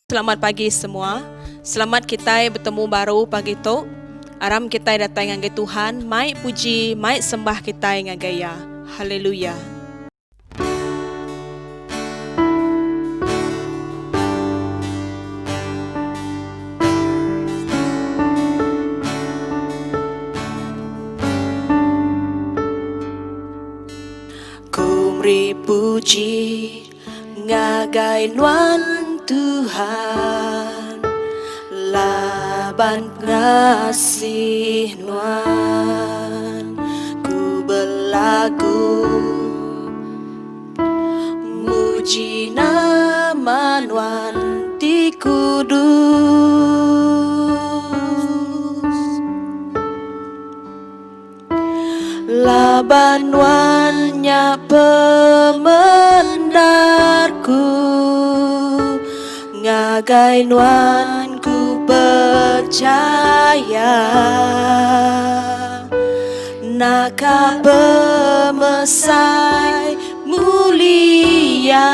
Selamat pagi semua. Selamat kitai betemu baru pagi tu. Aram kitai datai ngagai Tuhan mai puji, mai sembah kitai ngagai Iya. Haleluya. Ku meri puji Ngagai nuan Tuhan laban pengasih nuan ku belagu muji nama nuan ti kudus. Laban nuan nya pemendarku, Ngagai nuan ku pechaya. Naka pemesai mulia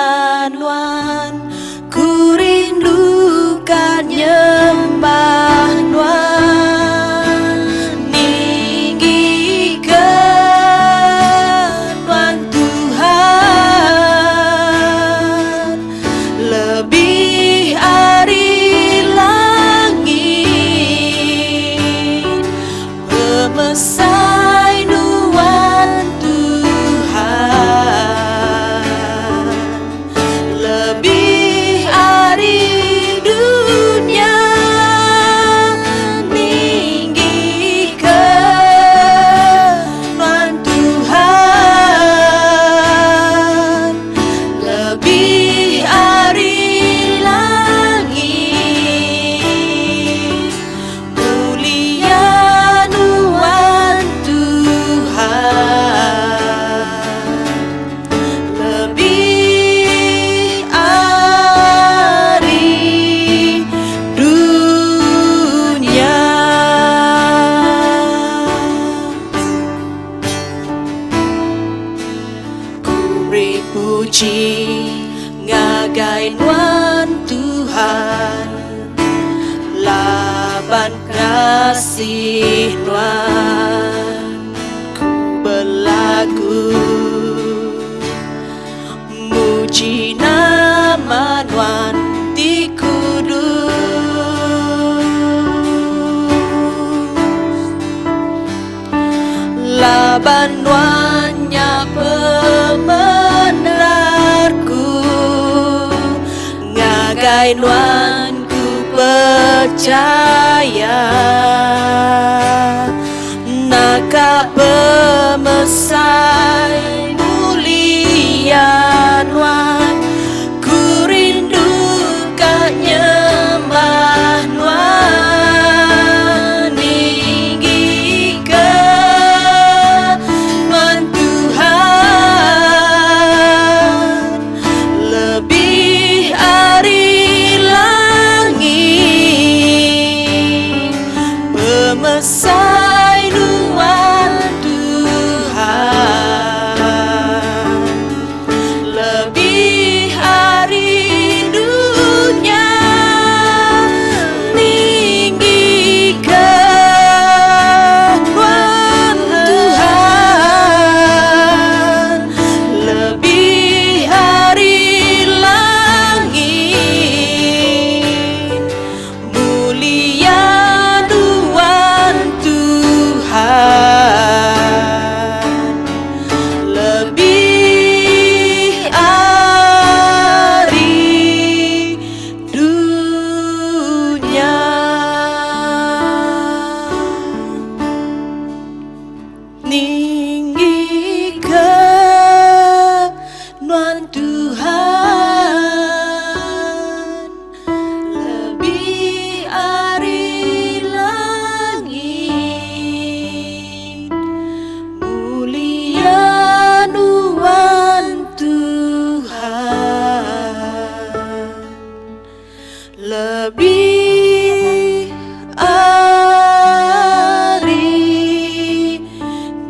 nuan, Ku rinduka nyembah nuan Ninggika nuan Tuhan Lebih ari langit Pemesai nuan Tuhan Lebih ari dunya ninggi ke nuan Tuhan Lebih ari langit mulia nuan Tuhan. Lebih ari dunya. Ku meri puji ngagai nuan Tuhan Laban kasih nuan Ku belagu muji nama nuan ti kudus. Laban nuan nya pemendarku Ngagai nuan ku pechaya Naka pemesai mulia nuan Ku rindu ka nyembah nuan Ninggi ke nuan Tuhan Lebih ari langit Pemesai nuan Tuhan Lebih ari dunya Ninggi ke nuan Tuhan Lebih ari langit Mulia nuan Tuhan Lebih ari dunya. Ninggi ke nuan Tuhan Lebih ari langit Mulia nuan Tuhan Lebih ari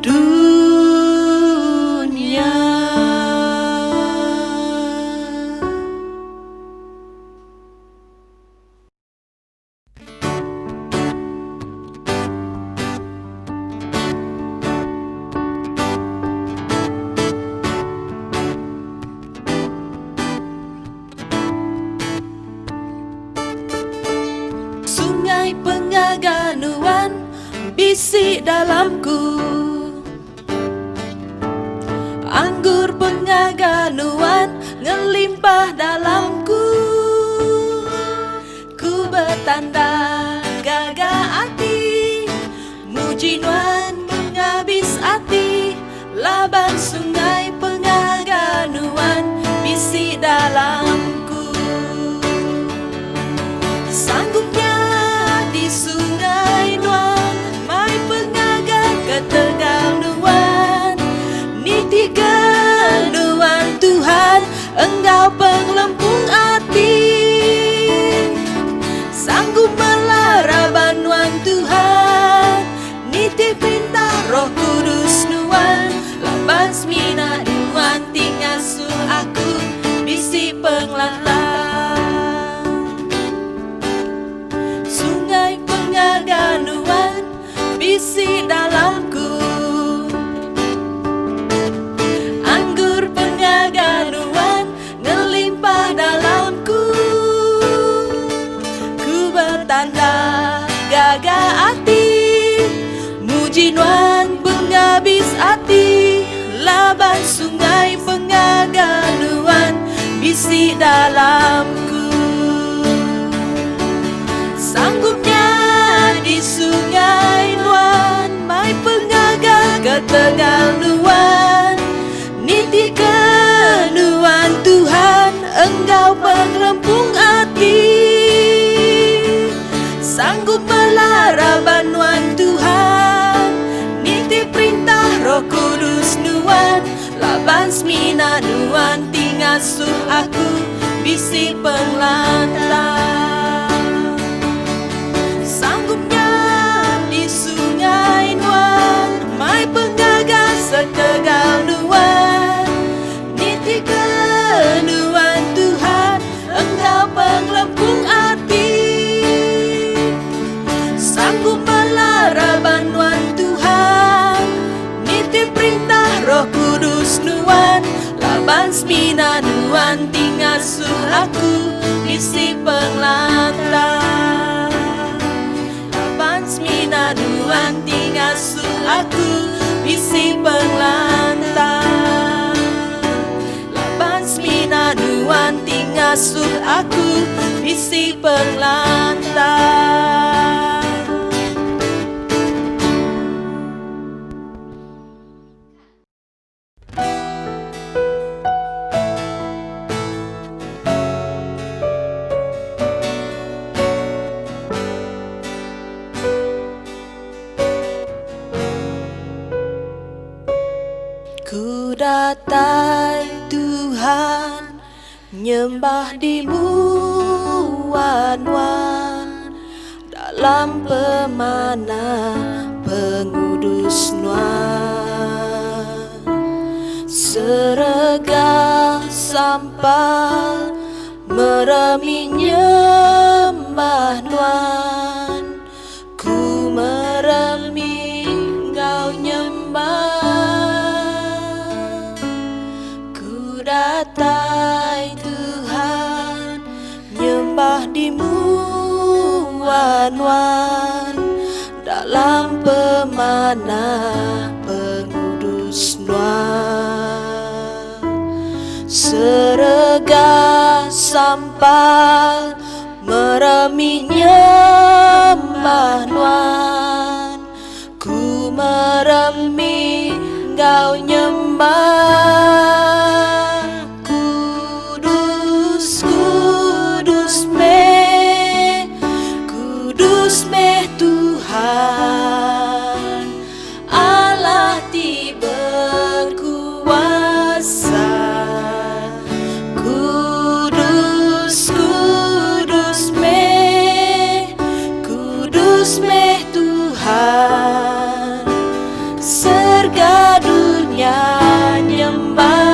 dunya. Sungai pengaga nuan bisi dalamku. Anggur pengaga nuan ngelimpah dalamku. Ku betanda gaga ati muji nuan pengabis ati laban sungai pengaga nuan bisi dalamku. Sanggup nyadi sungai nuan mai pengaga ketegal nuan nitihka nuan Tuhan enggau pengelempung ati. Sanggup melara nuan Tuhan nitih perintah Roh Kudus nuan laban semina nuan ti ngasuh aku bisi pengelantang. Sungai pengaga nuan bisi dalamku. Anggur pengaga nuan ngelimpah dalamku. Ku betanda gaga ati muji nuan pengabis ati laban sungai pengaga nuan bisi dalamku. Sanggup nyadi sungai nuan mai pengaga ketegal nuan nitihka nuan Tuhan enggau pengelempung ati. Sanggup melara nuan Tuhan nitih perintah Roh Kudus nuan laban semina nuan ti ngasuh aku bisi pengelantang. Sanggup nyadi sungai nuan mai pengaga setegal nuan nitihka nuan Tuhan enggau pengelempung ati. Sanggup melara nuan Tuhan nitih perintah Roh Kudus nuan laban semina nuan ti ngasuh aku bisi pengelantang. Laban semina nuan ti ngasuh aku bisi pengelantang. Laban semina nuan ti ngasuh aku bisi pengelantang. Ku datai Tuhan nyembah di mua nuan dalam pemanah pengudus nuan. Serega sampal meremi nyembah nuan. Ku meremi enggau nyembah. Ku datai Tuhan nyembah di mua nuan dalam pemanah pengudus nuan. Serega sampal meremi nyembah nuan. Ku meremi enggau nyembah. Kudus, kudus meh, kudus meh Tuhan Allah ti berkuasa. Kudus, kudus meh, kudus meh Tuhan. Serga dunia nyembah.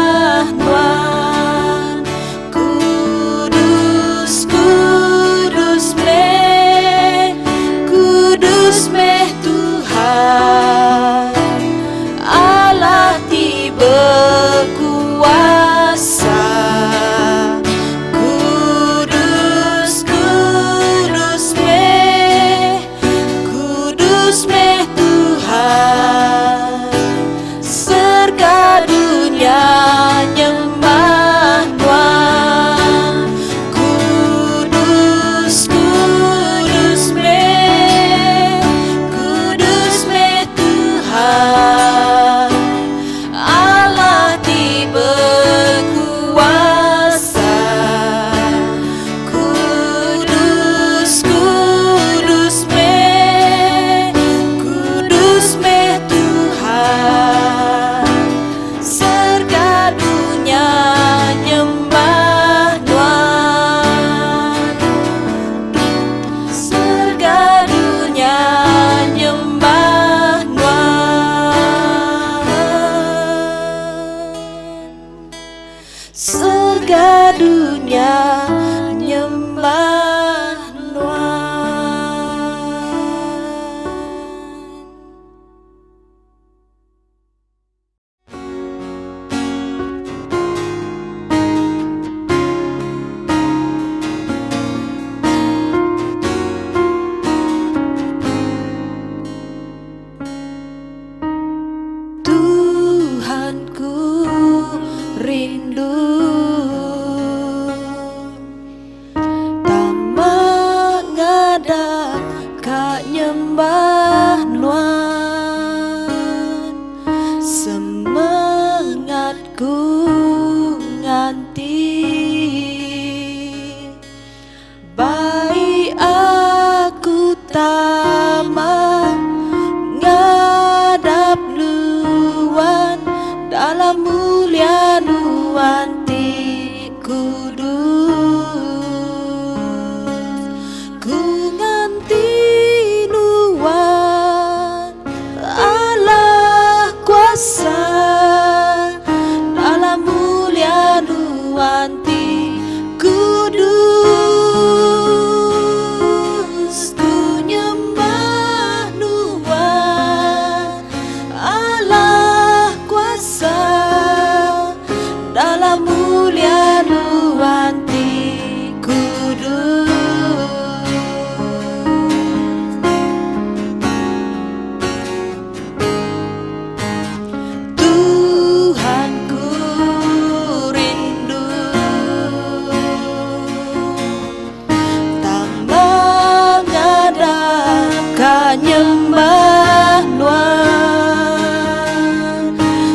nyembah Nuan.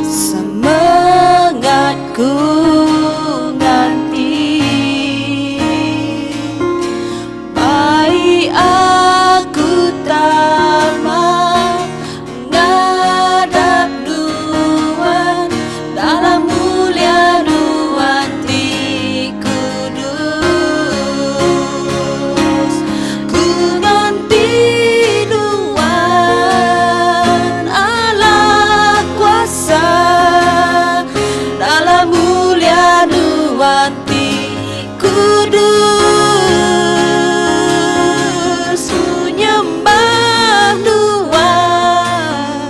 Semengatku nganti. Bai aku tama ngadap Nuan dalam mulia Nuan ti kudus. Ku nganti Nuan Allah kuasa dalam mulia Nuan ti Kudus. Ku nyembah Nuan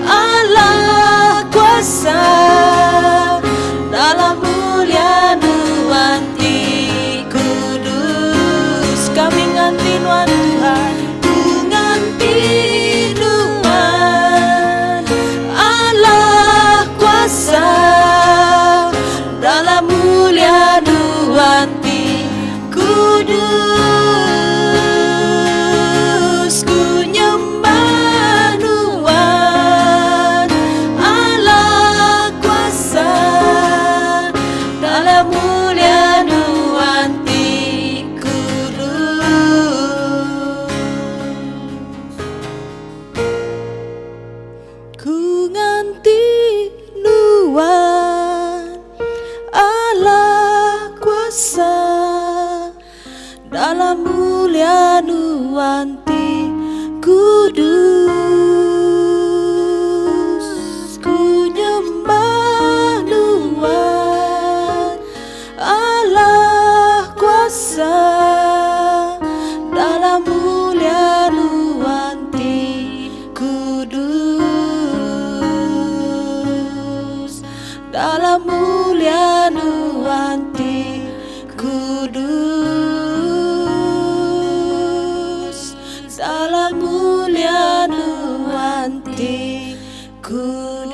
Allah kuasa dalam mulia Nuan ti kudus. Kami nganti Nuan Tuhan. Ku nganti Nuan Allah kuasa dalam mulia Nuan ti kudus. Ku nyembah Nuan Allah kuasa dalam mulia Nuan ti kudus. Ku nganti Nuan Allah kuasa dalam mulia Nuan ti kudus. Ku nyembah Nuan Allah kuasa dalam mulia Nuan ti kudus. Dalam mulia Nuan ti kudus. Dalam mulia Nuan ti kudus.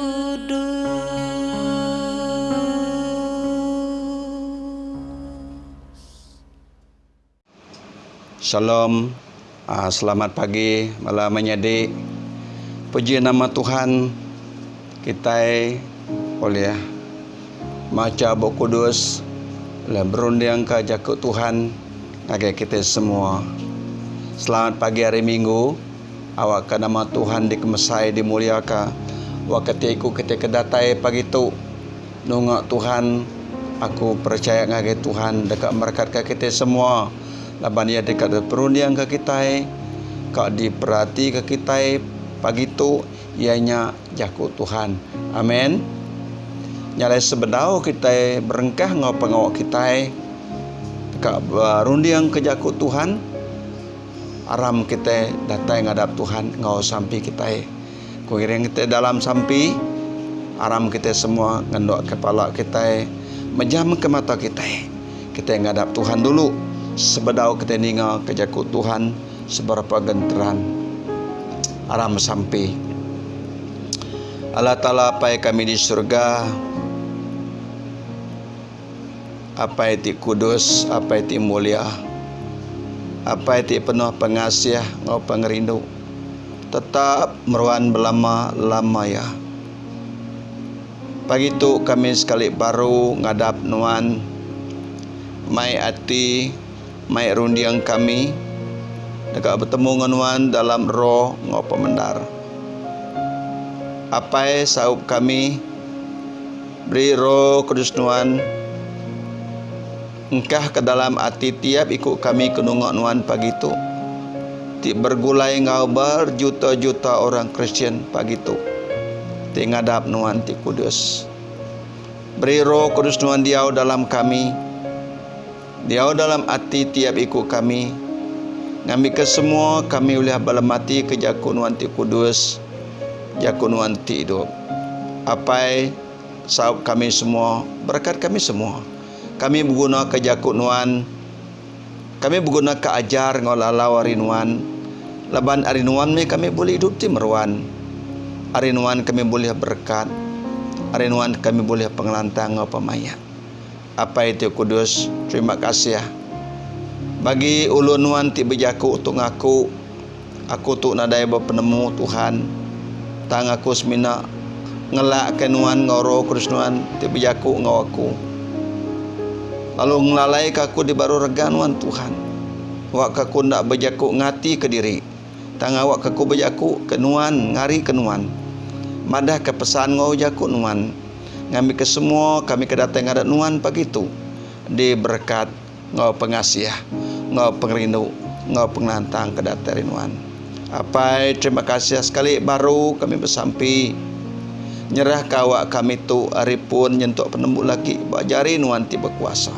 Shalom. Selamat pagi bala menyadi. Puji nama Tuhan kitai ulih macha Bup Kudus ulih berundingka jaku Tuhan ngagai kitai semua. Selamat pagi hari Minggu. Awakka nama Tuhan dikemesai dimuliaka. Wak keti iku kitai ke datai pagi tu nunga Tuhan aku percaya ngagai Tuhan deka merekatka kitai semua laban iya deka diperundingka kitai ka diperatika kitai pagi tu iya nya jaku Tuhan. Amen. Nya alai sebedau kitai berengkah enggau pengawa kitai deka berundingka jaku Tuhan. Aram kitai datai ngadap Tuhan enggau sampi kitai. Ku ngiring kitai dalam sampi, aram kitai semua ngenduk kepala kitai, mejamka mata kitai. Kitai ngadap Tuhan dulu sebedau kitai ninga ke jaku Tuhan seberapa genteran. Aram sampi. Allah Taala Apai kami di surga, Apai ti kudus, Apai ti mulia, Apai ti penuh pengasih enggau pengerindu, tetap meruan belama lama iya. Pagi tu kami sekali baru ngadap nuan mai ati mai runding kami deka betemu enggau nuan dalam roh enggau pemendar. Apai saup kami. Beri Roh Kudus Nuan engkah ke dalam ati tiap iku kami ke nunga Nuan pagi tu, ti bergulai enggau berjuta-juta orang Kristian pagi tu, ti ngadap Nuan ti kudus. Beri Roh Kudus Nuan diau dalam kami, diau dalam ati tiap iku kami, ngambika semua kami ulih belematika jaku Nuan ti kudus, Jaku Nuan ti idup. Apai, saup kami semua, berekat kami semua. Kami begunaka jaku Nuan. Kami begunaka ajar enggau lalau ari Nuan, laban ari Nuan mih kami bulih idup ti meruan. Ari Nuan kami bulih berekat. Ari Nuan kami bulih pengelantang enggau pemaik. Apai ti kudus, terima kasih bagi ulun Nuan ti bejaku tu ngaku. Aku tu nadai bepenemu Tuhan, tang aku semina ngelakka Nuan enggau Roh Kudus Nuan ti bejaku enggau aku. Lalu ngelalaika aku di baruh rega Nuan Tuhan. Awakka aku enda bejaku ngatika diri, tang awakka aku bejaku ke Nuan ngarika Nuan. Madahka pesan enggau jaku Nuan, ngambika semua kami ke datai ngadat Nuan pagi tu diberekat. Enggau pengasih, enggau pengerindu, enggau pengelantang ke datai ari Nuan. Apai, terima kasih sekali baru kami besampi nyerahka awak kami tu ari pun nyentuk penembu lagi ba jari Nuan ti bekuasa.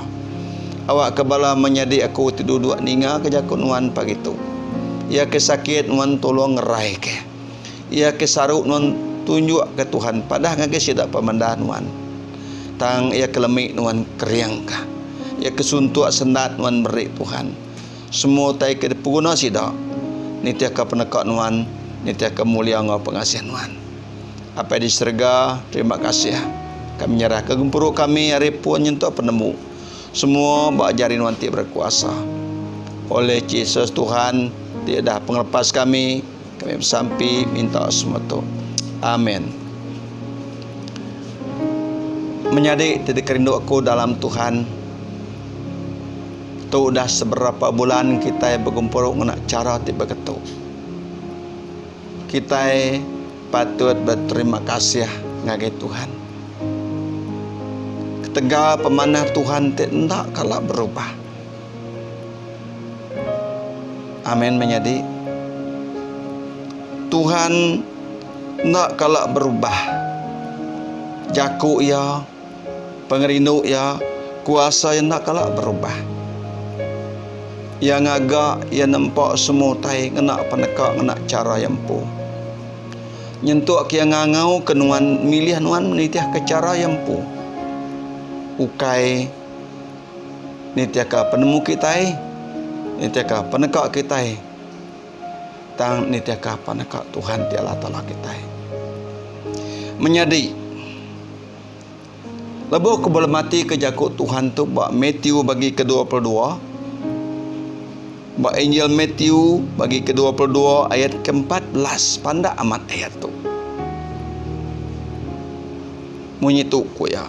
Awakka bala menyadi aku ti duduk ningaka jaku Nuan pagi tu. Iya ke sakit Nuan tulung ngeraika. Iya ke saru Nuan tunjukka Tuhan padah ngagai sida pemendar Nuan. Tang iya ke lemi nuan keringka. Iya ke suntuk sendat nuan meri Tuhan. Semua utai ke dipeguna sida nitihka peneka nuan, nitihka mulia enggau pengasih nuan. Apai di serega, terima kasih. Kami nyerahka gempuru kami ari pun nyentuk penemu. Semua ba jari nuan ti berkuasa. Oleh Jesus Tuhan ti udah pengelepas kami, Kami besampi minta semua tu. Amin. Menyadi ti dikerindu aku dalam Tuhan. Tu udah seberapa bulan kitai begempuru ngena chara ti beketu. Kitai patut beterima kasih ngagai Tuhan. Ketegal pemanah Tuhan ti enda kala berubah. Amin menyadi. Tuhan enda kala berubah. Jaku iya, pengerindu iya, kuasa iya enda kala berubah. Iya ngaga, iya nempa semua utai ngena peneka ngena chara iya empu. Nyentuk ke iya ngangau ke nuan milih nuan nitihka chara iya empu. Ukai Nitihka penemu kitai, nitihka peneka kitai, tang nitihka peneka Tuhan ti Allah Taala kitai. Menyadi, lebuh ku belematika jaku Tuhan tu ba Matthew bagi ke 22, ba Injil Matthew bagi ke 22 ayat ke 14, pandak amat ayat tu. Munyi tu ku iya.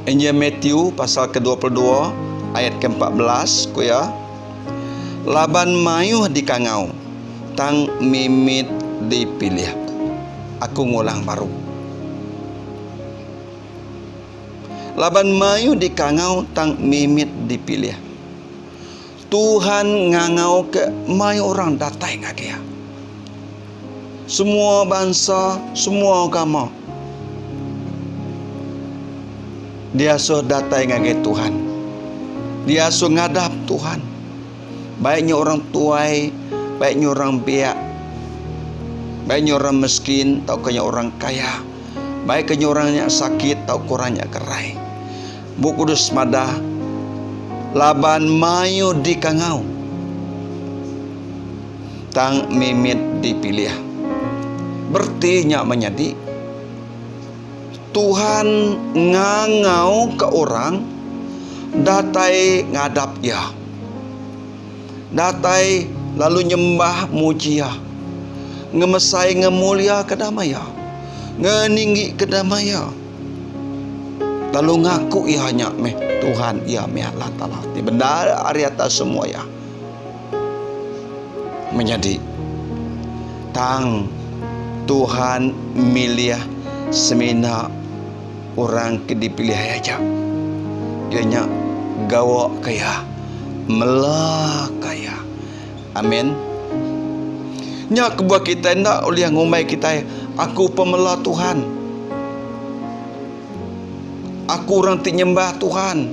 Injil Matthew pasal ke-22 ayat ke-14 ku iya, Laban mayuh dikangau tang mimit dipilih. Aku ngulang baru. Laban mayuh dikangau tang mimit dipilih. Tuhan ngangauka mayuh orang datai ngagai Iya. Semua bansa, semua agama diasuh datai ngagai Tuhan. Diasuh ngadap Tuhan. Baik nya orang tuai, baik nya orang biak, baik nya orang miskin tauka nya orang kaya, baik ke nya orang nya sakit tauka orang nya gerai. Bup Kudus madah, Laban mayuh dikangau, tang mimit dipilih. Bereti nya menyadi, Tuhan ngangauka orang datai ngadap Iya. Datai lalu nyembah muji Iya, ngemesai ngemuliaka nama Iya, ngeninggika nama Iya. Lalu ngaku iya nya meh Tuhan iya meh Allah Taala ti bendar ari atas semua iya. Menyadi tang Tuhan milih semina orang ke dipilih iya aja. Iya nya gawa ke iya, mela ke iya. Amin. Nya kebuah kitai enda ulih ngumbai kitai, Aku pemela Tuhan. Aku orang ti nyembah Tuhan.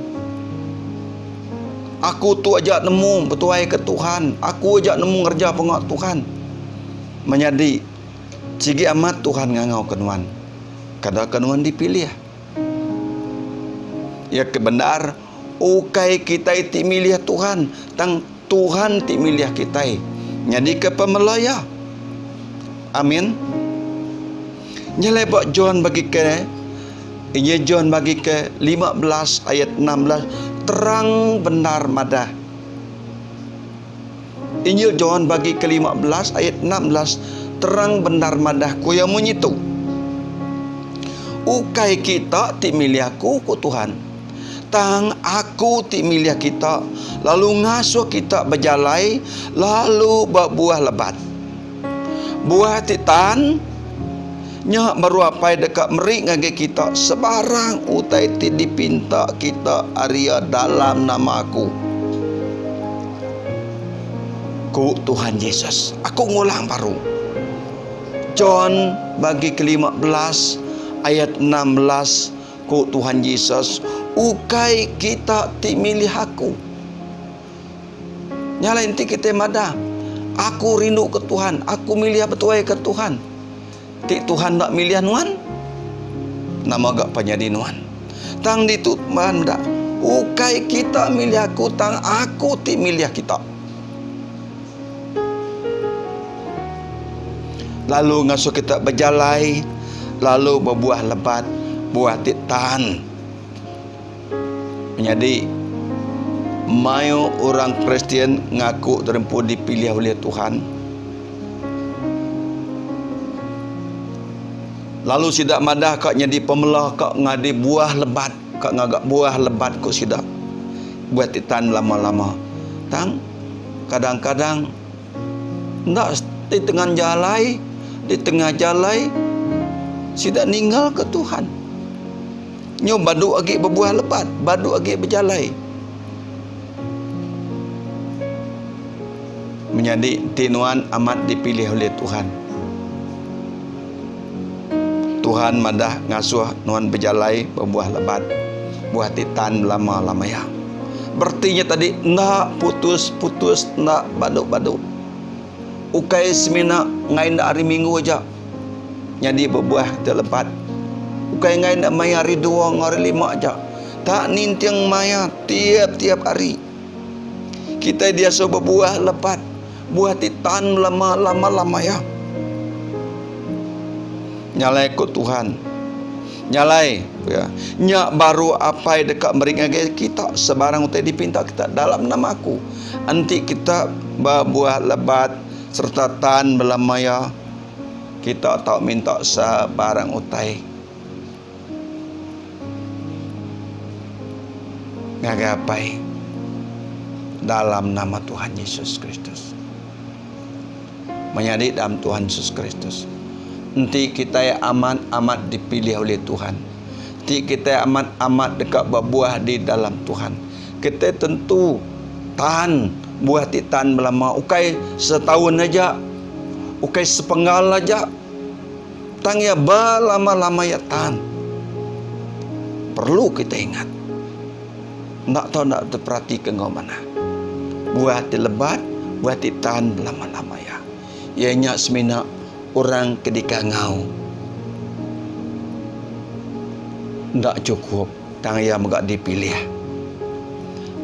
Aku tu aja nemu betuaika Tuhan. Aku aja nemu ngereja pengawa Tuhan. Menyadi, sigi amat Tuhan ngangauka nuan. Kada ke nuan dipilih. Iya ke bendar, ukai kitai ti milih Tuhan, tang Tuhan ti milih kitai nyadika pemela Iya. Amin. Nya alai ba John bagi ke Injil John bagi ke 15 ayat 16 terang bendar madah. Injil John bagi ke-15 ayat 16 terang bendar madah ku iya munyi tu, Ukai kita ti milih aku, ku Tuhan, tang aku ti milih kita lalu ngasuh kita bejalai lalu bebuah lebat. Buah ti tan nya baru Apai deka meri ngagai kita sebarang utai ti dipinta kita ari Iya dalam nama Aku. Ku Tuhan Jesus. Aku ngulang baru. John bagi ke-15 ayat 16 ku Tuhan Jesus, Ukai kita ti milih Aku. Nya alai enti kitai madah, Aku rindu ke Tuhan, aku milih betuai ke Tuhan. Ti Tuhan enda milih nuan, nama ga penyadi nuan? Tang ditu Tuhan meda, ukai kita milih aku tang aku ti milih kita. Lalu ngasuh kita bejalai lalu bebuah lebat, buah ti tan. Menyadi, mayuh orang Kristian ngaku terempu dipilih ulih Tuhan. Lalu sida madah ka nyadi pemela ka ngadi buah lebat, ka ngaga buah lebat ku sida. Buah ti tan lama-lama. Tang kadang-kadang enda di tengah jalai, di tengah jalai sida ninggalka Tuhan. Nyu badu agi bebuah lebat, badu agi bejalai. Menyadi enti nuan amat dipilih oleh Tuhan. Tuhan madah ngasuh nuan bejalai bebuah lebat, buah ti tan belama-lama iya. Bereti nya tadi enda putus-putus enda badu-badu. Ukai semina enggai enda hari minggu aja nyadi bebuah ti lebat. Ukai enggai enda maya hari dua enggau hari lima aja. Tak ninting maya tiap-tiap hari. Kitai diasuh bebuah lebat, buah ti tan belama lama-lama iya. Nya alai ku Tuhan. Nya alai, ku iya, nya baru Apai deka meri ngagai kita sebarang utai dipinta kita dalam nama Aku. Enti kita bebuah lebat sereta tan belama iya, kita tau minta sebarang utai ngagai Apai dalam nama Tuhan Yesus Kristus. Menyadi dalam Tuhan Yesus Kristus. Enti kitai amat-amat dipilih oleh Tuhan, enti kitai amat-amat deka bebuah di dalam Tuhan, kitai tentu tan buah ti tan belama ukai setaun aja, ukai sepenggal aja, tang iya belama-lama iya tan. Perlu kitai ingat. Enda tau enda teperatika enggau manah. Buah ti lebat, buah ti tan belama-lama iya. Iya nya semina orang ke dikangau enda chukup tang iya mega dipilih.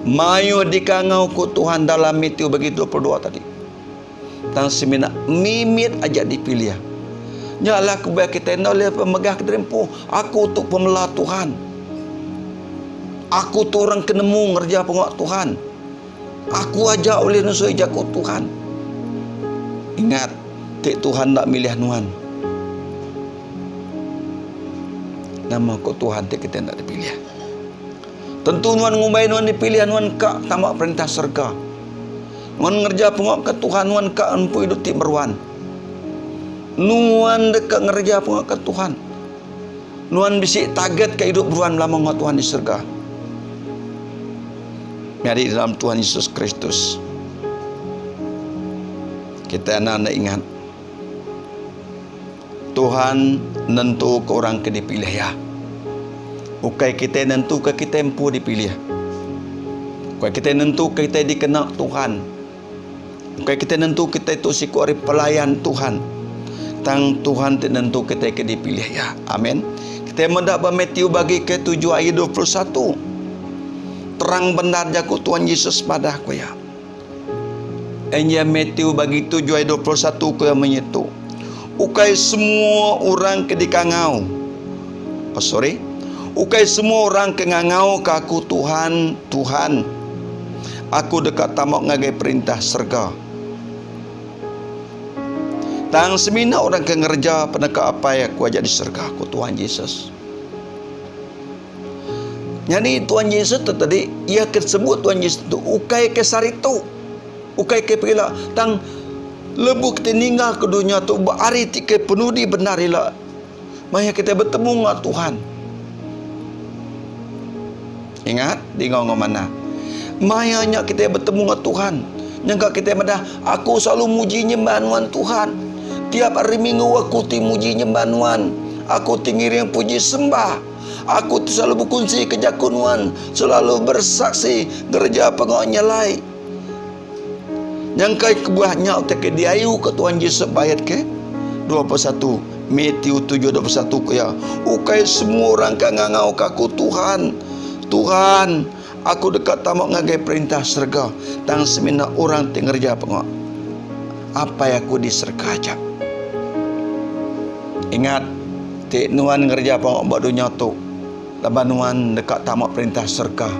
Mayuh dikangau ku Tuhan dalam Matthew bagi 22 tadi. Tang semina mimit aja dipilih. Nya lah kebuah kitai enda ulih pemegah kediri empu. Aku tu pemela Tuhan. Aku tu orang ke nemu ngereja pengawa Tuhan. Aku aja ulih nusui jaku Tuhan. Ingat, ti Tuhan enda milih nuan. Nama ku Tuhan ti kitai enda dipilih. Tentu nuan ngumbai nuan dipilih nuan ka tama perintah serega. Nuan ngereja pengawa ke Tuhan nuan ka empu idup ti meruan. Nuan deka ngereja pengawa ke Tuhan. Nuan bisi target ke idup meruan belama enggau Tuhan di serega. Nyadi dalam Tuhan Yesus Kristus. Kita enda ingat Tuhan nentuka orang ke dipilih Iya. Ukai kitai nentuka kitai empu dipilih. Ukai kitai nentuka kitai dikena Tuhan. Ukai kitai nentu kitai tu siku ari pelayan Tuhan. Tang Tuhan ti nentu kitai ke dipilih Iya. Amin. Kitai meda ba Matthew bagi ke tujuh ayat 21. Terang bendar jaku Tuhan Jesus madah ku iya. Enya Matthew bagi tujuh ayat 21 ku iya menyitu. Ukai semua orang ke dikangau. Oh, sorry. Ukai semua orang ke ngangau ke aku Tuhan, Tuhan. Aku deka tama ngagai perintah serega. Tang semina orang ke ngereja peneka Apai aku aja di serega, ku Tuhan Jesus. Nyadi Tuhan Yesus tu tadi, iya ke sebut Tuhan Yesus tu ukai ke sehari tu, ukai ke pegila, tang lebuh kita ninggal ke dunya tu ba hari ti ke penudi bendar ila maya kita betemu enggau Tuhan. Ingat, dinga enggau manah. Maya nya kita betemu enggau Tuhan, nyangka kita madah aku selalu muji nyembah nuan Tuhan. Tiap hari minggu aku ti muji nyembah nuan. Aku ti ngiring puji sembah. Aku ti selalu bekunsi ke jaku nuan, selalu bersaksi ngereja pengawa nyelai. Nyangkai kebuah nya utai ke diayu ke Tuhan Jesus ba ayat ke 21, Matthew 7 21 ku iya, Ukai semua orang ke ngangau ke aku Tuhan, Tuhan, aku deka tama ngagai perintah serega, tang semina orang ti ngereja pengawa Apai aku di serega aja. Ingat, ti nuan ngereja pengawa ba dunya tu, laban nuan deka tama perintah serega.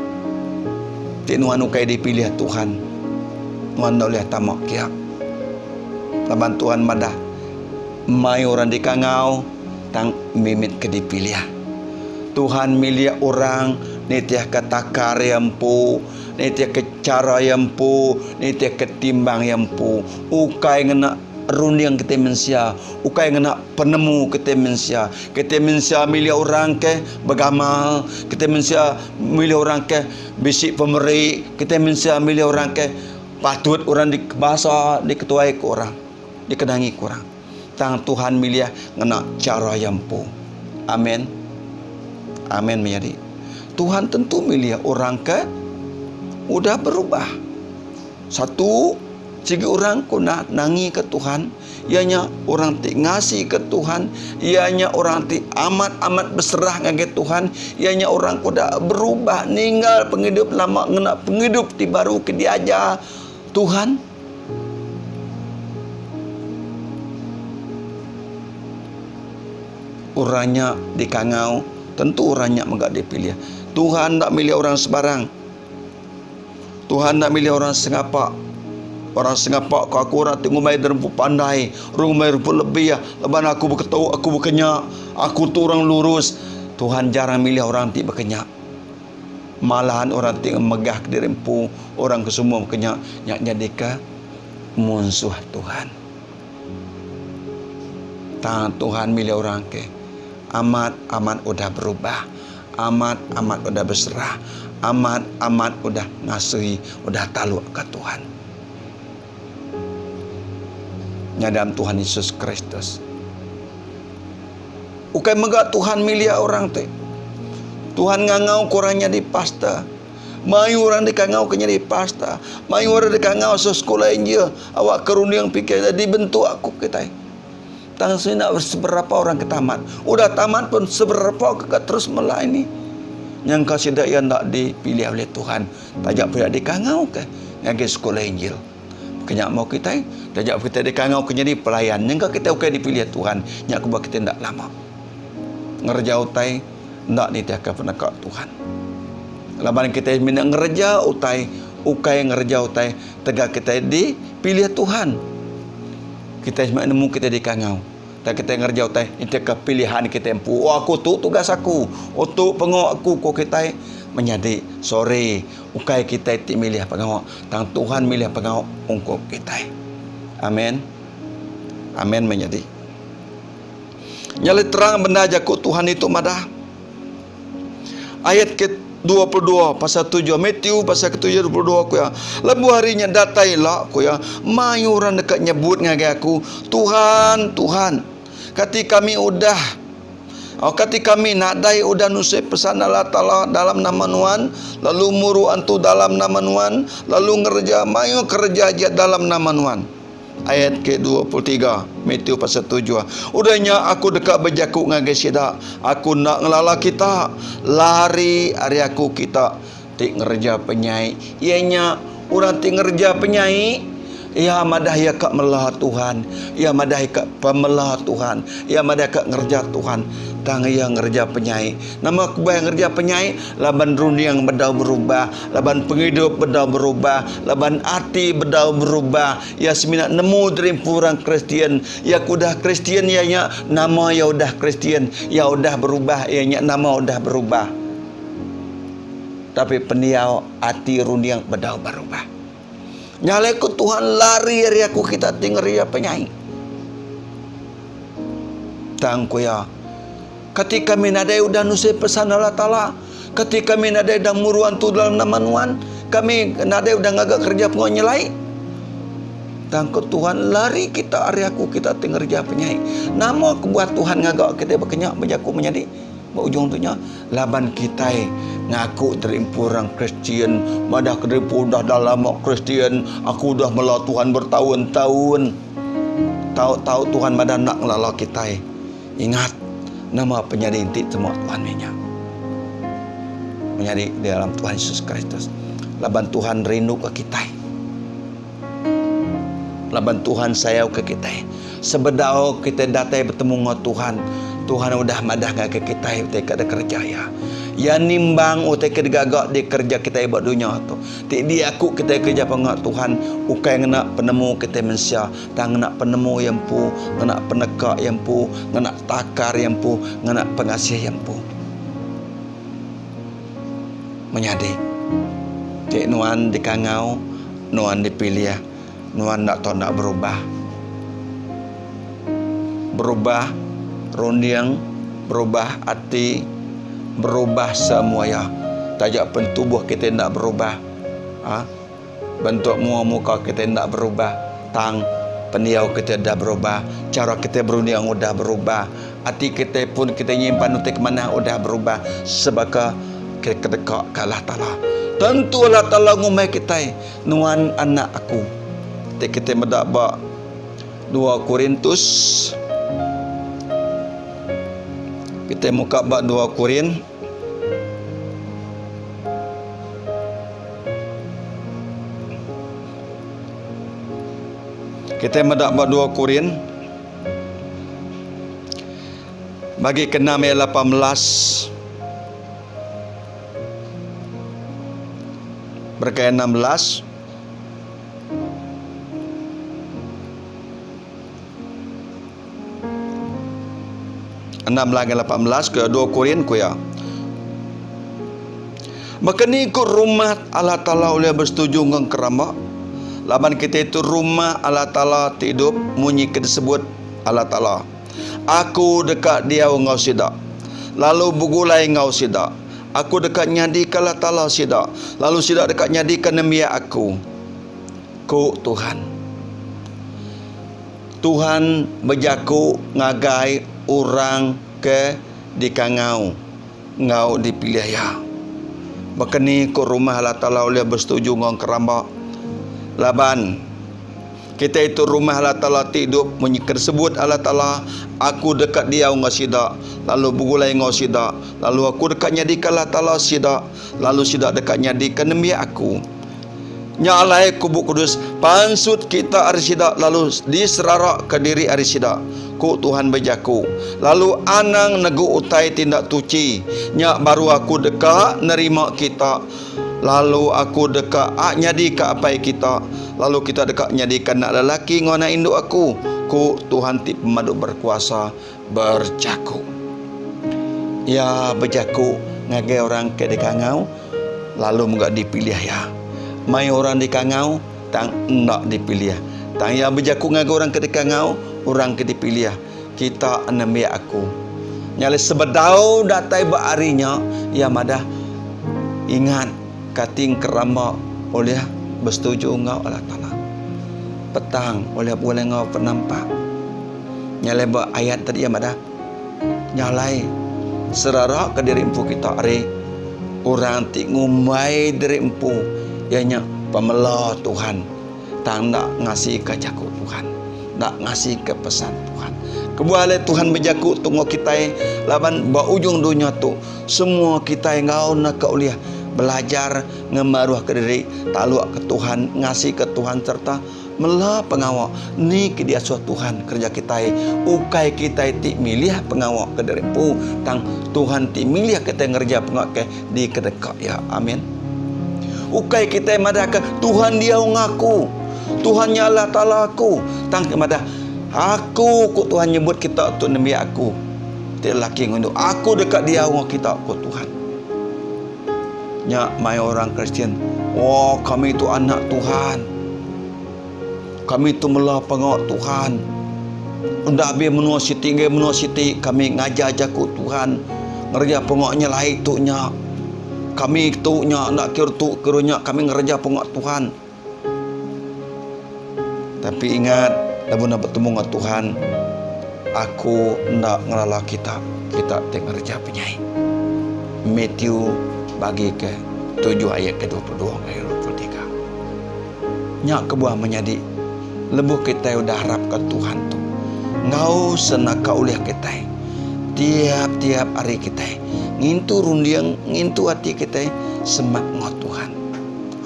Ti nuan ukai dipilih Tuhan, nuan enda ulih tama kia. Laban Tuhan madah, mai orang dikangau tang mimit ke dipilih. Tuhan milih orang nitihka takar iya empu, nitihka chara iya empu, nitihka timbang iya empu. Ukai ngena runding kitai mensia, ukai ngena penemu kitai mensia. Kitai mensia milih orang ke begamal, kitai mensia milih orang ke bisi pemeri, kitai mensia milih orang ke patut orang dikebasa, diketuai ke orang, dikenangi ke orang. Tang Tuhan milih ngena chara iya empu. Amen. Amen menyadi. Tuhan tentu milih orang ke udah berubah. Satu, sigi orang ke udah nangika Tuhan, iya nya orang ti ngasika Tuhan, iya nya orang ti amat-amat beserah ngagai Tuhan, iya nya orang ke udah berubah ninggal pengidup lama ngena pengidup ti baru ke diajar Tuhan. Orang nya dikangau, tentu orang nya mega dipilih. Tuhan enda milih orang sebarang. Tuhan enda milih orang sengapa. Orang sengapa ko aku orang ti ngumbai diri empu pandai, orang ngumbai diri empu lebih laban aku beketu, aku bekenya, aku tu orang lurus. Tuhan jarang milih orang ti bekenya. Malahan orang ti ngemegah kediri empu, orang ke semua bekenya nya nyadika munsuh Tuhan. Tang Tuhan milih orang ke amat-amat udah berubah, amat-amat udah beserah, amat-amat udah ngasui, udah taluk ke Tuhan. Nya dalam Tuhan Yesus Kristus. Ukai mega Tuhan milih orang ti. Tuhan ngangau ke orang nyadi pastor. Mayuh orang dikangau ke nyadi pastor. Mayuh orang dikangau sekolah Injil. Awak ke runding pikir dibentuk aku kitai. Tang sina seberapa orang ke tamat. Udah tamat pun seberapa ke ka terus melayani. Nyangka sida iya enda dipilih oleh Tuhan. Taja pia dikangau ke ngagai sekolah Injil. Kenya mau kitai, taja kitai dikangau ke nyadi pelayan. Nyangka kitai ukai dipilih Tuhan. Nya kebuah kitai enda lama ngereja utai enda nitihka peneka Tuhan. Laban kitai mina ngereja utai ukai ngereja utai tegal kitai dipilih Tuhan. Kitai semina nemu kitai dikangau. Tang kitai ngereja utai nitihka pilihan kitai empu. Oh aku tu tugas aku. Oh tu pengawa aku ko kitai menyadi. Sorry, ukai kitai ti milih pengawa tang Tuhan milih pengawa ungkup kitai. Amen. Amen menyadi. Nya alai terang bendar jaku Tuhan ditu madah. Ayat ke 22 pasal 7 Matthew pasal ke 7 22 ku iya. Lebuh hari nya datai ila ku iya, mayuh orang deka nyebut ngagai aku, Tuhan, Tuhan, kati kami udah Oh, kati kami nadai udah nusui pesan Allah Taala dalam nama nuan, lalu muru antu dalam nama nuan, lalu ngereja mayuh kereja aja dalam nama nuan. Ayat ke 23, Matthew pasal 7. Udah nya aku deka bejaku ngagai sida, Aku enda ngelala kita. Lari ari aku kita ti ngereja penyai. Iya nya orang ti ngereja penyai. Iya madah iya ka mela Tuhan, iya madah iya ka pemela Tuhan, iya madah ka ngereja Tuhan, tang iya ngereja penyai. Nama kebuah iya ngereja penyai? Laban runding bedau berubah, laban pengidup bedau berubah, laban ati bedau berubah. Iya semina nemu diri empu orang Kristian. Iya ke udah Kristian iya nya nama iya udah Kristian, iya udah berubah iya nya nama udah berubah. Tapi pendiau ati runding bedau berubah. Nya alai ku Tuhan lari ari aku kita ti ngereja penyai. Tang ku iya, Kati kami nadai udah nusui pesan Allah Taala? Kati kami nadai udah muru antu dalam nama Nuan? Kami nadai udah ngaga kereja pengawa nyelai? Tang ku Tuhan lari kita ari aku kita ti ngereja penyai. Nama kebuah Tuhan ngaga kitai baka nya bejaku menyadi? Ba ujung tu nya, laban kitai ngaku terimpu orang Kristian, madah ke diri empu udah dalam lama Kristian, aku udah mela Tuhan bertaun-taun. Tau-tau Tuhan madah enda ngelala kitai. Ingat, nama penyadi enti temu Tuhan meh nya. Menyadi di dalam Tuhan Yesus Kristus. Laban Tuhan rinduka kitai. Laban Tuhan sayau ke kitai. Sebedau kitai datai betemu enggau Tuhan, Tuhan udah madah ngagai kitai utai ke dikereja Iya. Iya nimbang utai ke digaga dikereja kitai ba dunya tu. Ti diaku kitai kereja pengawa Tuhan ukai ngena penemu kitai mensia, tang ngena penemu Iya empu, ngena peneka Iya empu, ngena takar Iya empu, ngena pengasih Iya empu. Menyadi, ti nuan dikangau, nuan dipilih, nuan enda tau enda berubah. Berubah runding, berubah ati, berubah semua iya. Taja pen tubuh kitai enda berubah uhh bentuk mua muka kitai enda berubah tang pendiau kitai udah berubah, chara kitai berunding udah berubah. Ati kitai pun kitai nyimpan utai ke manah udah berubah sebaka ke kedeka ke Allah Taala. Tentu Allah Taala ngumbai kitai, Nuan anak aku. Ti kitai meda ba dua Korintus, kitai muka ba dua Korin. Kitai meda ba dua Korin. Bagi kena meh 18 berkaya 16 16 hingga 18 ke 2 Korin ku iya. Baka ni ku rumah Allah Taala ulih besetuju enggau keramba? Laban kitai tu rumah Allah Taala ti idup munyi ke disebut Allah Taala. Aku deka diau enggau sida, lalu begulai enggau sida. Aku deka nyadika Allah Taala sida, lalu sida deka nyadika nembiak Aku, ku Tuhan. Tuhan bejaku ngagai orang ke dikangau enggau dipilih Iya. Baka ni ku rumah Allah Taala ulih besetuju enggau keramba? Laban kitai tu rumah Allah Taala ti idup munyi ke disebut Allah Taala, Aku deka diau enggau sida, lalu begulai enggau sida, lalu Aku deka nyadika Allah Taala sida, lalu sida deka nyadika nembiak Aku. Nya alai ku Bup Kudus, Pansut kita ari sida lalu diseraraka diri ari sida, ku Tuhan bejaku, lalu anang negu utai ti enda tuchi, nya baru Aku deka nerima kita, lalu Aku deka nyadika Apai kita, lalu kita deka nyadika anak lelaki enggau anak indu Aku, ku Tuhan ti Pemadu Berkuasa bejaku. Iya bejaku ngagai orang ke dikangau. Lalu mega dipilih iya. Mayuh orang dikangau tang enda dipilih. Tang iya bejaku ngagai orang ke dikangau, orang ke dipilih, Kita nembiak aku. Nya alai sebedau datai ba hari nya, iya madah, Ingat, kati engkeramba ulih besetuju enggau Allah Taala. Petang ulih begulai enggau penampak. Nya alai ba ayat tadi iya madah, Nya alai, seraraka diri empu kita ari orang ti ngumbai diri empu iya nya pemela Tuhan tang enda ngasika jaku Tuhan, enda ngasika pesan Tuhan. Kebuah alai Tuhan bejaku tu enggau kitai laban ba ujung dunya tu semua kitai enggau naka ulih belajar ngemaruhka diri talukka Tuhan, ngasika Tuhan sereta. Mela pengawa ni ke diasuh Tuhan kereja kitai ukai kitai ti milih pengawa ke diri empu tang Tuhan ti milih kitai ngereja pengawa ke dikedeka Iya. Amin. Ukai kitai madahka Tuhan diau enggau aku. Tuhan nya Allah Taala aku. Tang ke madah aku ku Tuhan nyebut kita tu nembiak aku ti lelaki enggau indu. Aku deka diau enggau kita ku Tuhan. Nya mai orang Kristian, oh kami tu anak Tuhan. Kami tu mela pengawa Tuhan. Enda habis menua siti ngagai menua siti kami ngajar jaku Tuhan. Ngereja pengawa nyelai tu nya. Kami tu nya enda kira tu kira nya kami ngereja pengawa Tuhan. Tapi ingat lebuh enda betemu enggau Tuhan, aku enda ngelala kita, kita ti ngereja penyai. Matthew bagi ke tujuh ayat ke 22 ngagai 23. Nya kebuah menyadi lebuh kitai udah arapka Tuhan tu enggau senaka ulih kitai tiap-tiap hari kitai ngintu runding, ngintu ati kitai semak enggau Tuhan.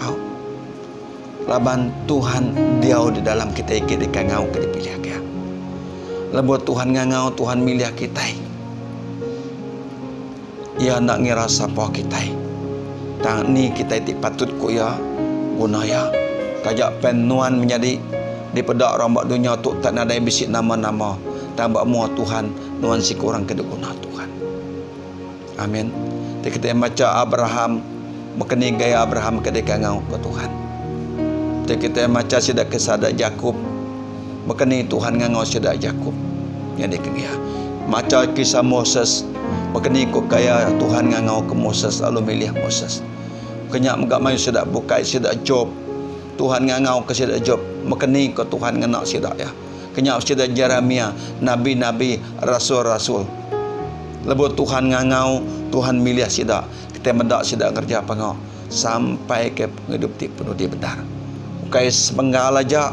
Au. Laban Tuhan diau di dalam kitai ke dikangau ke dipilih Iya. Lebuh Tuhan ngangau, Tuhan milih kitai. Iya enda ngira sapa kitai. Tang ni kitai ti patut ku Iya, guna Iya. Taja pen nuan menyadi dipeda orang ba dunya tu tak nadai bisi nama-nama, tang ba mua Tuhan, nuan siku orang ke diguna Tuhan. Amin. Ti kitai macha Abraham, baka ni gaya Abraham ke dikangau ke Tuhan. Ti kitai macha sida ke sada Jakop, baka ni Tuhan ngangau sida Jakop nyadi ke iya. Macha kisah Moses, baka ni ku gaya Tuhan ngangau ke Moses lalu milih Moses. Ke nya mega mayuh sida bukai sida Job, Tuhan ngangau ke sida Job, baka ni ku Tuhan ngena sida iya. Kenyau sida Jeremia, nabi-nabi, rasul-rasul. Lebuh Tuhan ngangau, Tuhan milih sida, kitai meda sida ngereja pengawa sampai ke pengidup ti penudi bendar. Ukai sepenggal aja.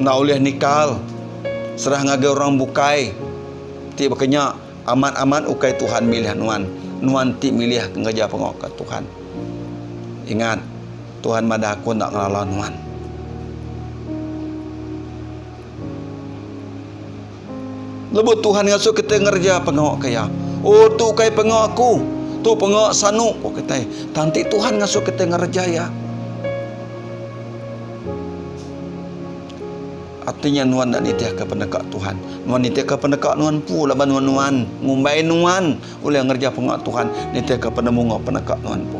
Enda ulih nikal serah ngagai orang bukai ti baka nya amat-amat ukai Tuhan milih nuan, nuan ti milih ngereja pengawa ke Tuhan. Ingat. Tuhan madah aku enda ngelala nuan. Lebuh Tuhan ngasuh kitai ngereja pengawa ke Iya, Oh, tu ukai pengawa aku. Tu pengawa sanu, ku kitai. Tang enti Tuhan ngasuh kitai ngereja iya, arti nya nuan enda nitihka peneka Tuhan. Nuan nitihka peneka nuan empu laban nuan nuan ngumbai nuan ulih ngereja pengawa Tuhan nitihka penemu enggau peneka nuan empu.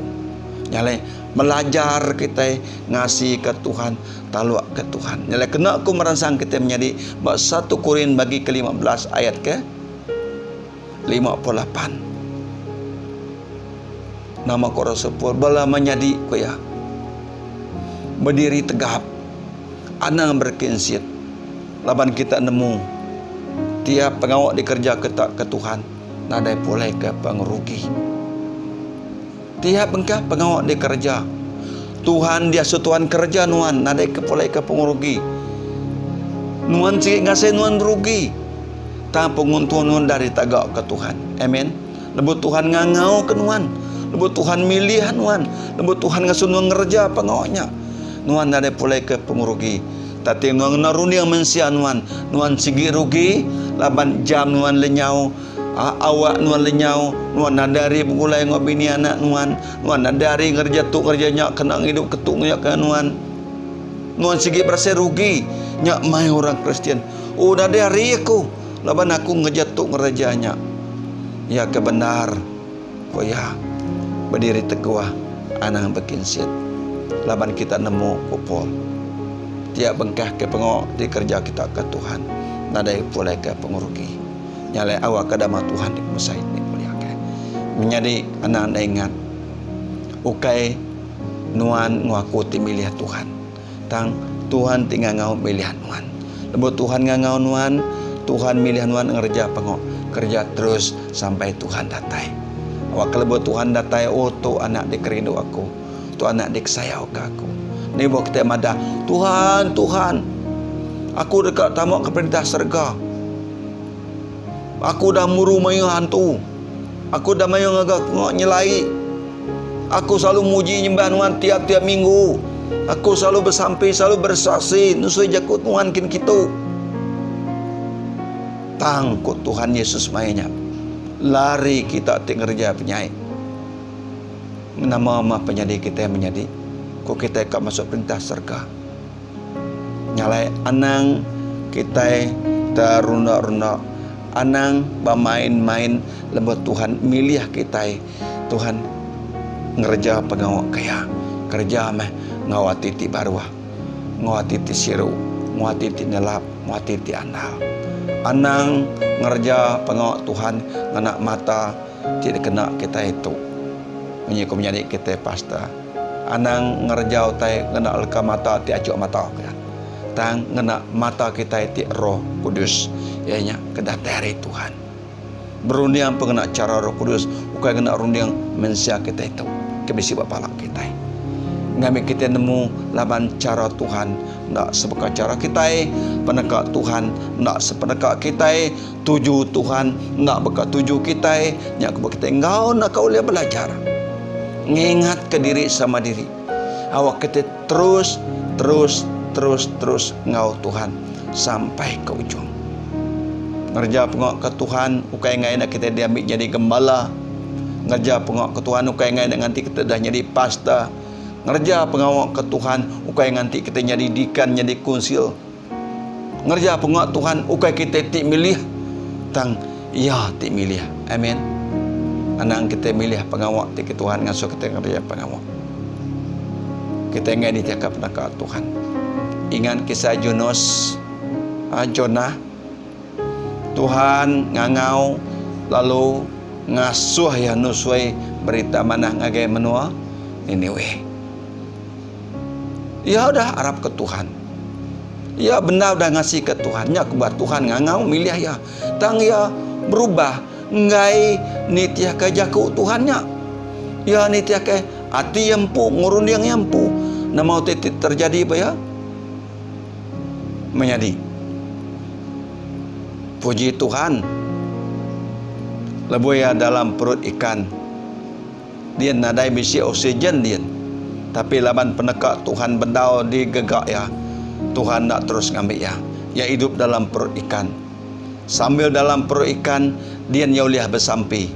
Nya alai belajar kitai ngasika Tuhan, talukka Tuhan. Nya alai kena ku meransang kitai menyadi ba satu Korin bagi ke 15 ayat ke 58. Nama ku Rasul Paul bala menyadi ku iya bediri tegap anang berkinsit laban kita nemu tiap pengawa dikereja kita ke Tuhan nadai pulai ke pengerugi. Tiap bengkah pengawa dikereja Tuhan diasuh Tuhan kereja nuan nadai ke pulai ke pengerugi. Nuan sigi ngasai nuan rugi tang penguntung nuan dah ditaga ke Tuhan. Amen. Lebuh Tuhan ngangau ke nuan, lebuh Tuhan milih nuan, lebuh Tuhan ngasuh nuan ngereja pengawa nya, nuan nadai pulai ke pengerugi. Tati nuan ngena runding mensia nuan, nuan sigi rugi laban jam nuan lenyau Awak nuan lenyau, nuan nadai ari begulai enggau bini anak nuan, nuan nadai ari ngereja tu ngereja nya kena ngidup ke tu ngereja ke nuan. Nuan sigi berasai rugi. Nya mai orang Kristian. Oh nadai ari aku laban aku ngereja tu ngereja nya. Iya ke bendar, ku iya, bediri teguh anang bekinsit laban kita nemu, ku Paul. Tiap bengkah ke pengawa dikereja kita ke Tuhan nadai pulai ke pengerugi. Nya alai awak ke dama Tuhan ti pemesai ti mulia ke. Menyadi anang enda ingat ukai nuan enggau aku ti milih Tuhan tang Tuhan ti ngangau milih nuan. Lebuh Tuhan ngangau nuan, Tuhan milih nuan ngereja pengawa kereja terus sampai Tuhan datai. Awak ke lebuh Tuhan datai oh tu anak dikerindu aku, tu anak dikesayau ke aku. Nibuh kitai madah Tuhan Tuhan aku deka tama ke perintah serega. Aku udah muru mayuh antu. Aku udah mayuh ngaga pengawa nyelai. Aku selalu muji nyembah nuan tiap-tiap minggu. Aku selalu besampi, selalu bersaksi nusui jaku Tuhan kin kitu. Tang ku Tuhan Yesus maya nya, Lari kita ti ngereja penyai. Nama mah penyadi kitai menyadi ku kitai ka masuk perintah serega. Nya alai anang kitai terunda-runda, anang bemain-main lebuh Tuhan milih kitai Tuhan ngereja pengawa ke iya. Kereja meh enggau ati ti baruh, enggau ati ti siru, enggau ati ti nelap, enggau ati ti andal. Anang ngereja pengawa Tuhan ngena mata ti dikena kitai tu. Munyi ku menyadi kitai pastor, anang ngereja utai ngena leka mata ti achuk mata ku iya. Tang ngena mata kitai ti Roh Kudus iya nya ke datai ari Tuhan. Berunding pengena chara Roh Kudus ukai ngena runding mensia kitai tu ke bisi ba pala kitai. Ngambi kitai nemu laban chara Tuhan enda sebaka chara kitai, peneka Tuhan enda sepeneka kitai, tuju Tuhan enda baka tuju kitai, nya kebuah kitai enggau naka ulih belajar ngingatka diri sama diri awak kitai terus terus terus terus enggau Tuhan sampai ke ujung. Ngereja pengawa ke Tuhan ukai enggai enda kitai diambi nyadi gembala. Ngereja pengawa ke Tuhan ukai enggai enda nganti kitai dah nyadi pastor. Ngereja pengawa ke Tuhan ukai nganti kitai nyadi deacon nyadi kunsil. Ngereja pengawa Tuhan ukai kitai ti milih tang Iya ti milih. Amen. Anang kitai milih pengawa ti ke Tuhan ngasuh kitai ngereja pengawa. Kitai enggai nitihka peneka Tuhan. Ingat kisah Junus, ah, Jonah. Tuhan ngangau lalu ngasuh iya nusui berita manah ngagai menua Nineweh. Iya udah arapka Tuhan. Iya bendar udah ngasika Tuhan. Nya kebuah Tuhan ngangau milih iya. Tang iya berubah enggai nitihka jaku Tuhan nya. Iya nitihka ati iya empu, ngerunding iya empu. Nama utai ti terjadi ba iya? Menyadi. Puji Tuhan. Lebuh iya dalam perut ikan. Din nadai bisi oksigen din. Tapi laban peneka Tuhan bendau digega iya, Tuhan enda terus ngambi iya. Iya idup dalam perut ikan. Sambil dalam perut ikan, din iya ulih besampi.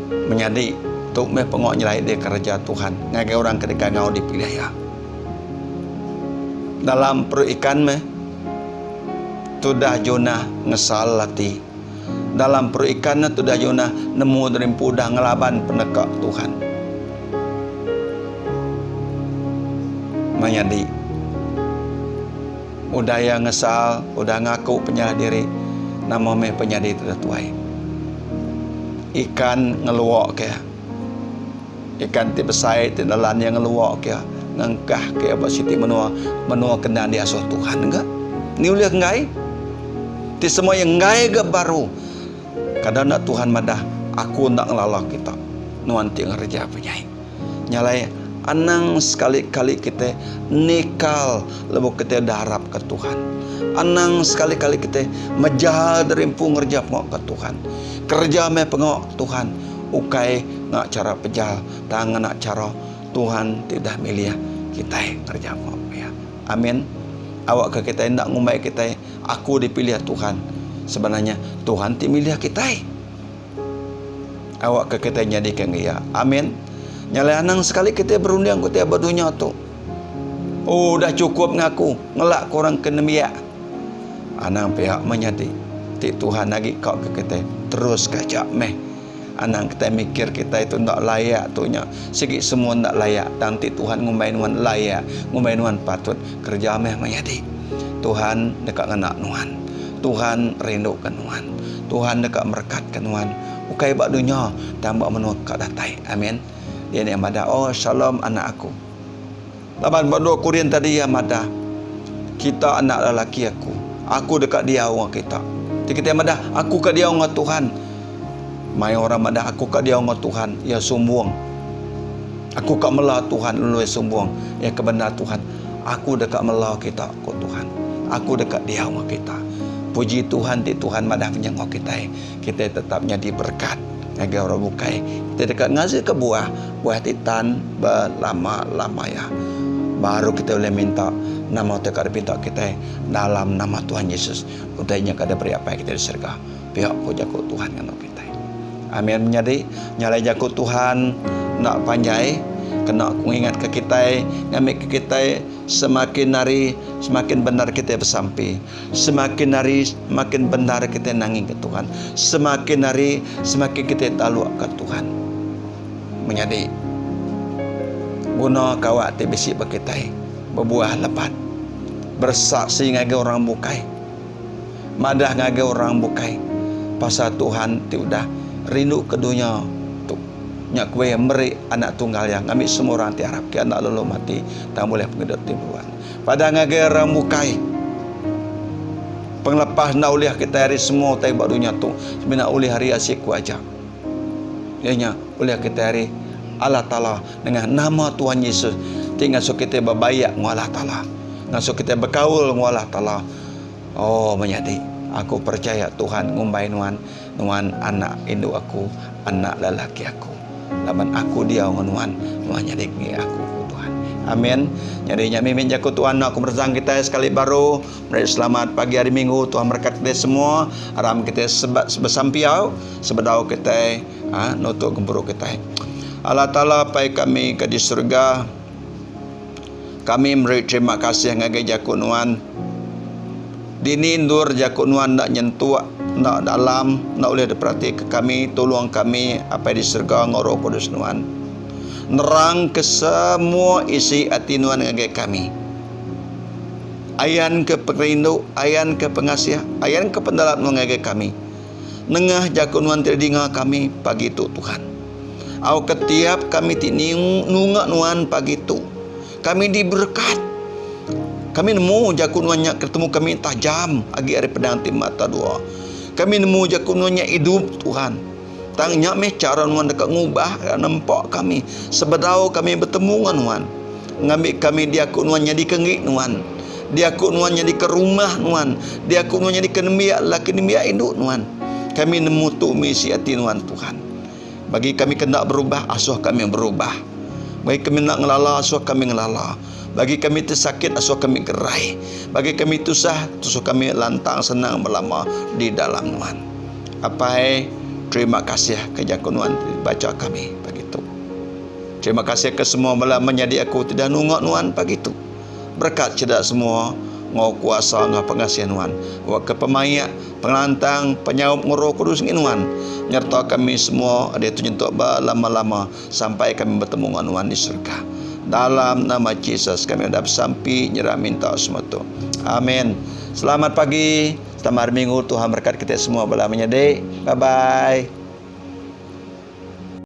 Menyadi, tu meh pengawa nyelai dikereja Tuhan ngagai orang ke dikangau dipilih iya. Dalam perut ikan meh tudah Jonah ngesal ati. Dalam perut ikan nya tudah Jonah nemu diri empu udah ngelaban peneka Tuhan. Menyadi, udah iya ngesal, udah ngaku penyalah diri, nama meh penyadi tudah tuai. Ikan ngeluaka iya. Ikan ti besai ti nelan iya ngeluaka iya, ngengkahka iya ba siti menua, menua ke endang diasuh Tuhan ga. Ni ulih enggai? Ti semua iya enggai ga baru. Kada enda Tuhan madah, Aku enda ngelala kita, nuan ti ngereja penyai. Nya alai, anang sekali-kali kitai nikal lebuh kitai udah arapka Tuhan. Anang sekali-kali kitai mejal diri empu ngereja pengawa ke Tuhan. Kereja meh pengawa Tuhan. Ukai ngena chara pejal tang ngena chara Tuhan ti udah milih kitai ngereja pengawa iya. Amin. Awakka kitai enda ngumbai kitai aku dipilih Tuhan. Sebenarnya Tuhan ti milih kitai. Awakka kitai nyadika enggi iya. Amin. Nya alai anang sekali kitai berunding ku ti ba dunya tu. Oh udah chukup ngaku ngelak ke orang ke nembiak. Anang pia menyadi ti Tuhan agi ka ke kitai terus ka aja meh. Anang kitai mikir kitai tu enda layak tu nya. Sigi semua enda layak tang ti Tuhan ngumbai nuan layak, ngumbai nuan patut kereja meh menyadi. Tuhan deka ngena nuan. Tuhan rinduka nuan. Tuhan deka merekatka nuan ukai ba dunya tang ba menua ka datai. Amin. Dia nya madah, Oh shalom anak aku. Laban ba dua Korin tadi iya madah, Kita anak lelaki aku. Aku deka diau enggau kita. Ti kitai madah, Aku ka diau enggau Tuhan. Mayuh orang madah, Aku ka diau enggau Tuhan. Iya sumbung. Aku ka mela Tuhan lalu iya sumbung. Iya ke bendar Tuhan. Aku deka mela kita, ku Tuhan. Aku deka diau enggau kita. Puji Tuhan ti Tuhan madah menyengok kitai. Kitai tetap nyadi berekat. ngagai orang bukai. Kita deka ngasilka buah, buah ti tan belama-lama iya. Baru kita ulih minta nama ti ka dipinta kitai dalam nama Tuhan Yesus. Utai nya ka diberi Apai kitai di serega. Pia ku jaku Tuhan nganu kitai. Amin menyadi, nya alai jaku Tuhan enda panjai kena ku ngingatka kitai ngambika kitai semakin hari semakin bendar kitai besampi. Semakin hari semakin bendar kitai nangingka Tuhan. Semakin hari semakin kitai talukka Tuhan. Menyadi guna kawa ti bisi ba kitai bebuah lebat beresaksi ngagai orang bukai. Madah ngagai orang bukai pasal Tuhan ti udah rinduka dunya tu. Nya kebuah iya meri Anak Tunggal iya ngambi semua orang ti arap ke enda lalu mati tang bulih pengidup ti meruan. Padah ngagai orang bukai, pengelepas enda ulih kitai ari semua utai ba dunya tu semina ulih ari siku aja. Iya nya ulih kitai ari Allah Taala nengah nama Tuhan Yesus ti ngasuh kitai bebaik enggau Allah Taala, ngasuh kitai bekaul enggau Allah Taala. Oh menyadi, aku percaya Tuhan ngumbai nuan, nuan anak indu aku, anak lelaki aku. Laban aku diau enggau nuan, nuan nyadi enggi aku, ku Tuhan. Amin. Nyadi nya mimit jaku Tuhan enda ku meresang kitai sekali baru. Meri selamat pagi hari minggu. Tuhan merekat kitai semua. Aram kitai besampi au sebedau kitai aaa nutuk gempuru kitai. Allah Taala Apai kami ke di surga. Kami meri terima kasih ngagai jaku nuan. Dini endur jaku nuan enda nyentuk, enda dalam, enda ulih diperatika kami, tulung kami Apai di serega enggau Roh Kudus nuan. Nerangka semua isi ati nuan ngagai kami. Ayanka pengerindu, ayanka pengasih, ayanka pendalam nuan ngagai kami. Nengah jaku nuan ti didinga kami pagi tu Tuhan. Au ke tiap kami ti nunga nuan pagi tu, kami diberekat. Kami nemu jaku nuan nya ketemu kami tajam agi ari pedang ti mata dua. Kami nemu jaku nuan nya idup Tuhan. Tang nya meh chara nuan deka ngubah nempa kami sebedau kami betemu enggau nuan. Ngambi kami diaku nuan nyadika enggi nuan. Diaku nuan nyadika rumah nuan. Diaku nuan nyadika nembiak laki nembiak indu nuan. Kami nemu tu mih isi ati nuan Tuhan. Bagi kami ke enda berubah, asuh kami berubah. Bagi kami enda ngelala, asuh kami ngelala. Bagi kami ti sakit, asuh kami gerai. Bagi kami tusah, asuh kami lantang senang belama di dalam nuan. Apai, terima kasih ke jaku nuan ti dibacha kami pagi tu. Terima kasih ke semua bala menyadi aku ti dah nunga nuan pagi tu. Berekat sida semua enggau kuasa enggau pengasih nuan. Awakka pemaik, pengelantang, penyaup enggau Roh Kudus ngi nuan nyereta kami semua diatu nyentuk belama-lama sampai kami betemu enggau nuan di surga. Dalam nama Jesus kami udah besampi nyerah minta semua tu. Amin. Selamat pagi, selamat hari minggu. Tuhan berkat kita semua bala menyadi. Bye bye.